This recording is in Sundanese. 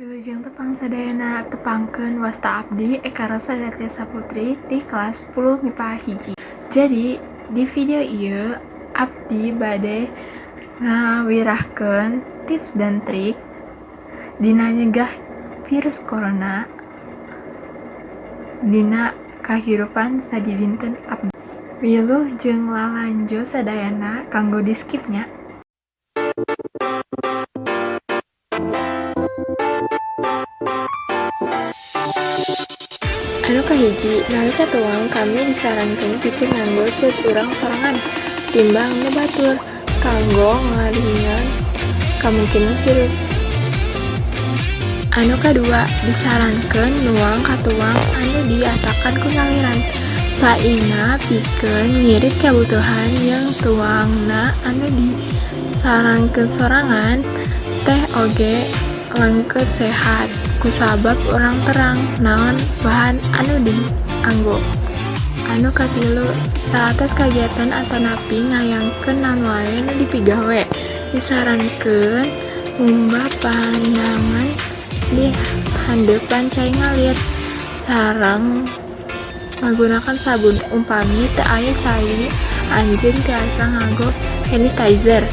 Wilujeng tepang sadayana, tepangkeun wasta abdi Eka Rosa Datya Saputri ti kelas 10 MIPA 1. Jadi di video ieu abdi bade ngawirahkeun tips dan trik dina nyegah virus corona dina kahirupan sadidinten abdi. Wilujeng lalanjo sadayana, kanggo di skip nya. Anu kahiji, nalika tuang kami disarankeun pikeun nganggo ceud urang sorangan timbang nu batur kanggo ngaringan kamungkinan virus. Anu kadua, disarankeun nuang katuang anu diasakan ku saliran saingna pikeun ngirit kabutuhan jeung tuangna anu disarankeun sorangan teh oge lengket sehat kusabab urang terang naon bahan anu dianggo. Anu katilu, saatos kagiatan atanapi ngayangkeun naon wae nu dipigawe, disarankeun ngumbah panangan di handeupan cai ngalir sareng ngagunakan sabun. Upami teu aya cai, anjeun tiasa nganggo sanitizer.